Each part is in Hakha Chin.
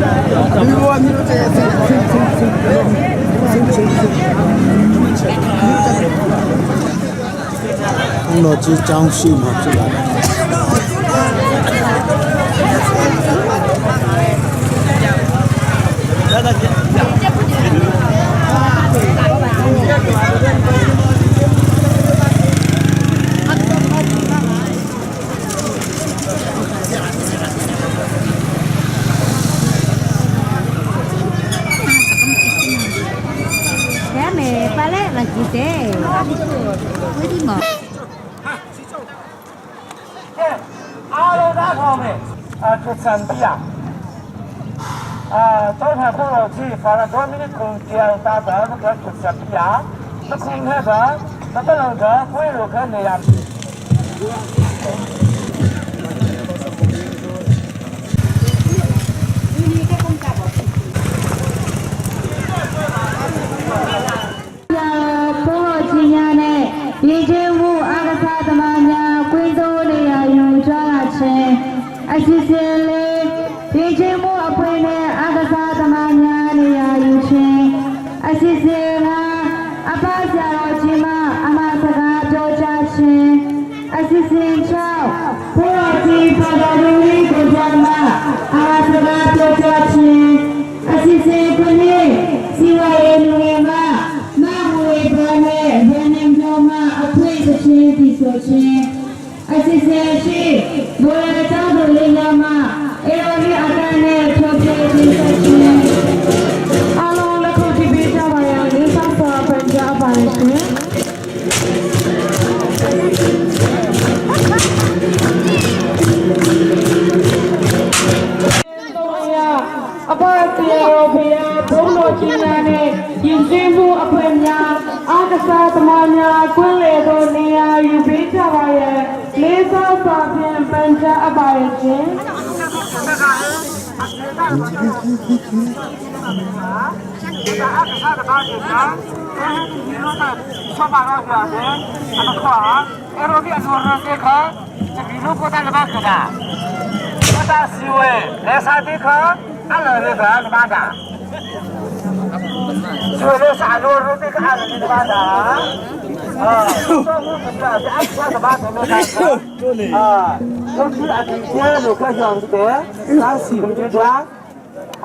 ဘုန်းတော်ကြီးကျောင်းရှိမှာဖြစ်ပါတယ် အားလုံးသားခေါ်မယ်အခစံပြ啊，早上过了去，发了多米的空调，打的那个出产品啊，那空调的，那不能个，不如个那样。 ဘုရားကြီးများနဲ့ရည်ချင်းမှုအာကစားသမားများကွင်းသိုးနေရာယူကြခြင်းအစီအစဉ်လေးရည်ချင်းမှုအဖွဲ့နဲ့အာကစားသမားများနေရာယူခြင်းအစီအစဉ်ကအပဆရာတော်ကြီးမှအမစကားပြောကြားခြင်းအစီအစဉ်6ဘုရားကြီးဖာတော်ကြီးကိုကြမှာအာစကားပြောကြားခြင်းအစီအစဉ်ခုနှစ်စီဝါရေးလူငယ်မှမဟဝေဘာနဲ့ရန်နေကျော်မှအခွင့်အချင်းဒီဆိုခြင်းအစီအစဉ်ရှိဘောရကျောင်းသူလေးများမှအေရော်ဒီအတန်းနဲ့ဖြိုးဖြိုးခြင်းဆက်ခြင်း အားလုံးလက်ခုပ်တီးပေးကြပါရအောင်လေးစားစွာပန်ကြားပါရရှင်အပတရားတော်ဘုရားဘုန်းတော်ကြီးများနဲ့ယဉ်ကျေးမှုအဖွဲ့များအာကစားသမားများကွင်းလေသောနေရာယူပေးကြပါရန်လေးစားစွာဖြင့်ပန်ကြားအပ်ပါရရှင်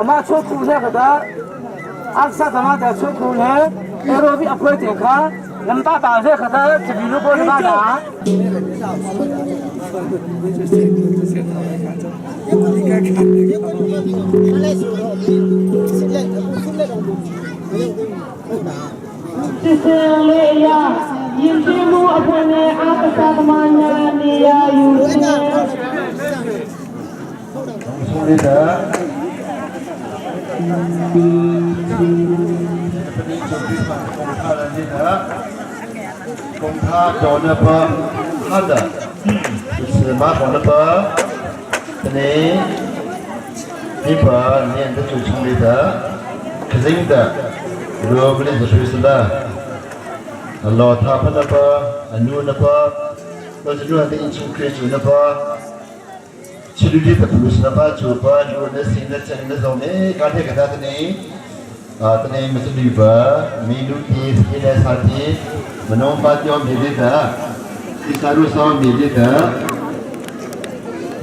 အမချိုးခုနဲ့ကဒါအဆသမားတဲ့ချိုးခုနဲ့အေရိုဘီအဖွဲတင်ခါနမ်တာတာတဲ့ခဒါတဘီလိုပေါ်မှာဒါ စစ်စင်လေးအရာယဉ်ကျေးမှုအဖွဲ့နဲ့အာကစားသမားများနေရာယူခြင်း 送的的。公他叫那个他的，就是马桶那个，这里，你把念的就从里的，肯定的，如果不能就是是的，老他不那个，牛那个，老是牛的一出开就那个。ချီလူဒီတပလူစနပါချူပါလူနေစင်းနေချင်နေဇောနေကာတဲ့ကတာတနေအာတနေမစလူပါမီလူတီစကိနေစာတီမနောပါတောမြေဒီတာဒီစာရုဆောင်မြေဒီတာ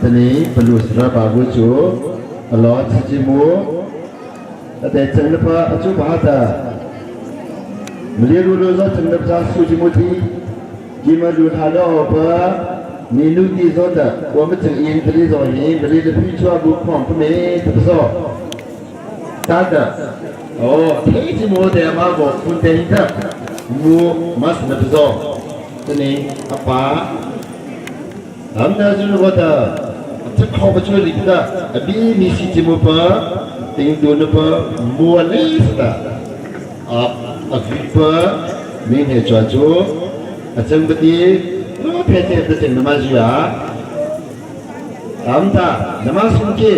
တနေပလူစရပါဘူးချူအလောချီချီမိုတဲ့ချင်လပါအချူပါတာမလီလူလူဇောချင်လပါဆူချီမိုတီဒီမလူထာလောပါ你陆地上的，我们这因这里上因这里的皮出不矿不没这不说，大的，哦，天气没得嘛，我不得的，我没什么不说，这里阿爸，俺们那就是我的，这考不出来的，比你是这么办，顶多那不摸累死的，啊啊，不，明天专注，啊，真不的。ဖဲတဲ့တဲ့နမဇူယာအမ်တာနမဆုကေ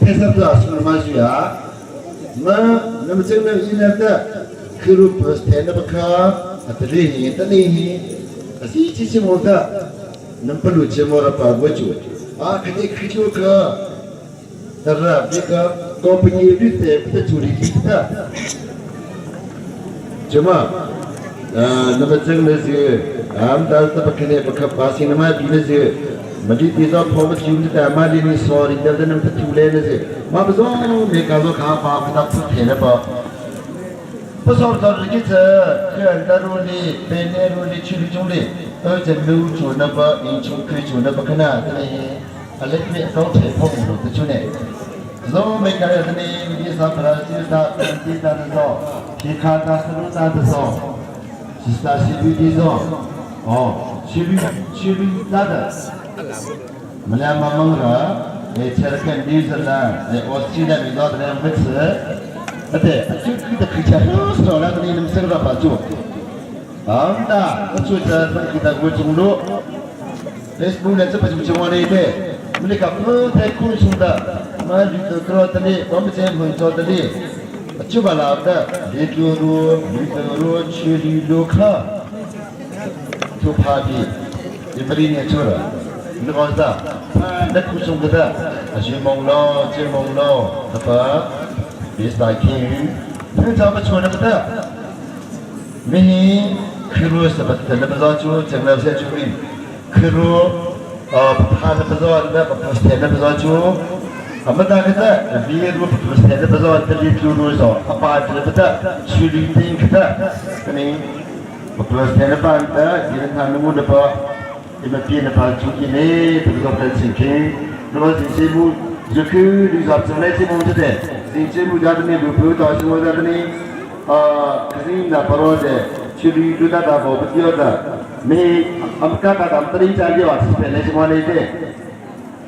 ဖဲဆပ်တာဆုနမဇူယာမနမချင်းနအီနတခရုပစတဲ့နဘခအတလီဟီတလီဟီအစီချီချီမောတာနမ်ပလူချေမောရပါဘွချူအာခတိခချိုခ但是这个高不业率的不得处理的，怎么？那么这个是俺们当时不肯定不可发生，那么比那是，没的地上跑不进去的，嘛的你说的，但是那么出来的是，嘛不说没搞到看法，不他不骗了吧？不说到这个这，看大路里、北内路里、区里中里，都在楼主那个，你从开主那不可能，这里阿拉边高铁跑路的就呢。ဇောမေကရတနေမိစာပရာစီတာတိတာဇောခေခာတာစရုတာဇော西萨西律的ဇော哦西律西律那的မလမမောရာေချရကန်ဒီဇလာေအော်စတြေးလျမီတော့တယ်မစ်အဲ့တဲ့အချွတ်ကတခချာဆောလာတဲ့နမ်စရပါချူအမ်တာအချွတ်တဲ့ကိတာကိုချုံလို့ Facebook နဲ့စပချူချဝနေတဲ့မလိကပတဲ့ခုဆုံတာမာလူကရတလေဘမ်ချေမွန်ချောတလေအချွတ်ပါလာတဲ့လေတူရူလူတရူချီလီလိုခသူဖာဒီဒီမရီနေချောရာဒီကောင်စားလက်ခုဆုံကတဲ့အရှင်မောင်လောကျင်မောင်လောတပါဒီစတိုင်ခင်ဖဲချာမချောနေတဲ့မင်းခရူစပတ်တယ်မဇာချူချင်လဆက်ချူခရူအပထာနပဇောလပပစတယ်ပဇောချူအမတာကတဲ့ဗီရူပစတယ်ပဇောတလီလူလူဇောအပါတပတချူလီတင်ကတဲ့နေပပစတယ်ပန်တာဒီနနမှုတပါဒီမပြေနပါချူကိနေပဇောတဲ့ချင်းခင်နောစီစီမှုဇခုလူဇောစနေစီမှုတဲ့စင်ချမှုဇာတနေဘူဘူတော်ရှိဝဇာတနေအာခစင်းလာပရောတဲ့ချူလီလူတာဘောပတိယောတာမေအမကတာတမ်တရီချာလီဝါစပဲလေချမလေးတဲ့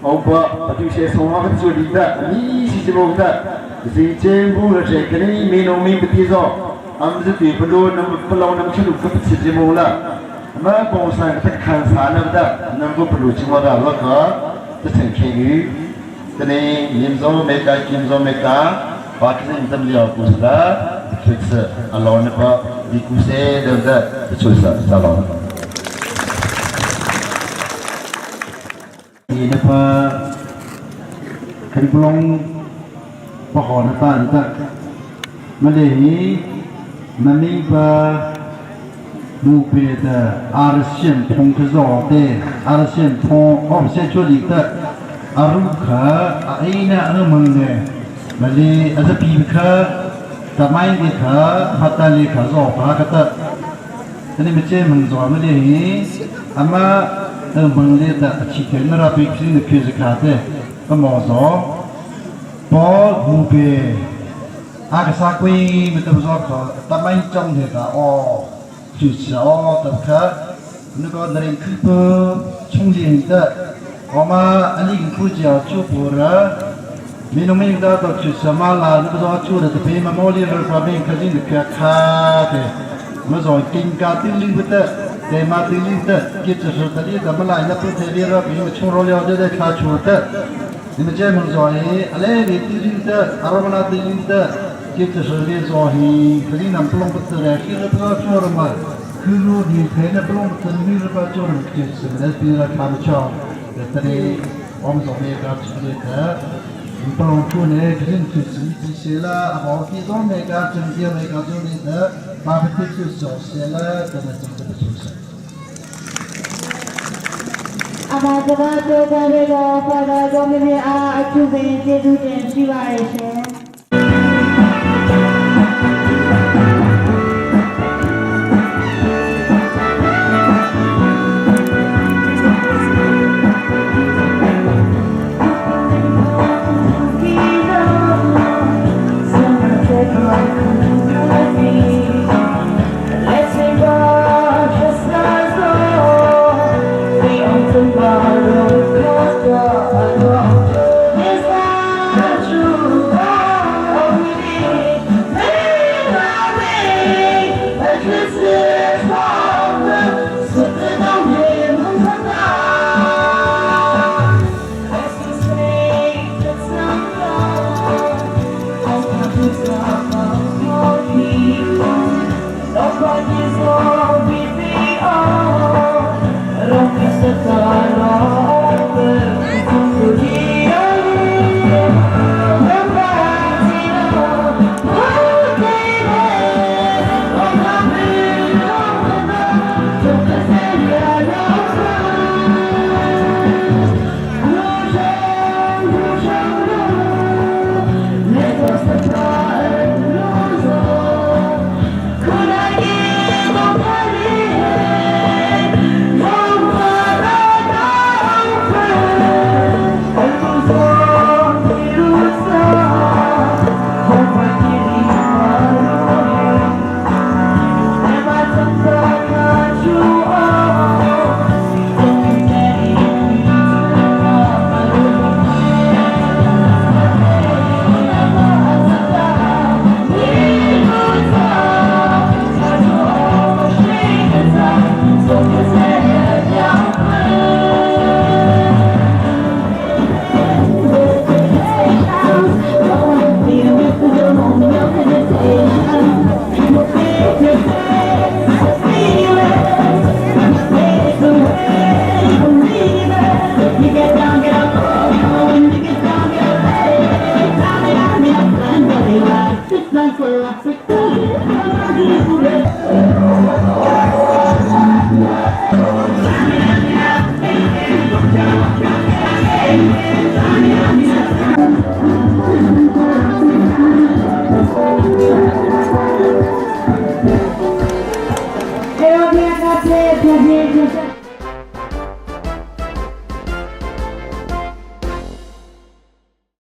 အောင်ပပတိရှေဆောင်ဟာချူလီတာမီစီချမောတာဇီချင်ဘူးရတဲ့ကလေးမင်းလုံးမင်းပတိစောအမ်ဇတိဘလို့နမ်ပလောနမ်ချလူကပချီမောလာမပုံစံတခန်စာနဒနမ်ဘပလူချမောတာလောကတစင်ခေဂီတနေယင်ဇောမေကာကင်ဇောမေကာပါကစင်တမ်လျာကုစလာခိစအလောနပဒီကုစေဒဇတချူဆာဆလော ဒီနပါခရီပလုံပဟောနပါတမလေးမမီပါမူပေ的阿县通克绕的阿县通哦县处理的阿鲁克阿伊那阿蒙呢မလေးအစပီခတမိုင်းဒီခဖတ်တလီခဇောပါကတအဲ့ဒီမချေမန်ဇောမလေးအမအမန်လေးတအချီတဲ့နရာပိခင်းခေစခါတဲ့ပမောဇောပေါ်မူပေအာကစားကွင်းမတဇောခတမိုင်းကြောင့်တဲ့အော်ကျူချောတခနကောဒရင်ခိပချုံလင်းတဲ့အမအလီခုကြောချူပူရာ မင်းတို့မင်းတော့ချူစမလာတော့ချူတဲ့ပေမမောလီရပမင်းခဇင်းခခါတဲ့မဇောကင်ကာတိလီတဲ့တေမာတိလီတဲ့ကိချစတလီတမလာနပထေလီရဘီမချုံရောလျောတဲ့ခါချူတဲ့ဒီမကျမဇောအလေဒီတိလီတဲ့အရမနာတိလီတဲ့ကိချစလီဇောဟီခဇင်းနမ်ပလုံပတရခိရပချောရမခူရဒီဖေနပလုံပတမီရပချောရကိစမလက်ပြီးရခါမချောတဲ့အုံးဇောမေကချူတဲ့ 不龙出呢，肯定就是这些了。好，其中每个中间每个中间的，马克思就小些了，跟那真这个就是。 အမစကားပြောကြတဲ့တော့ဖာသာကျောင်းမြအားအထူးပင်ကျေးဇူးတင်ရှိပါရရှင်။ ေရောပြန်ကတဲ့ပြပြပြ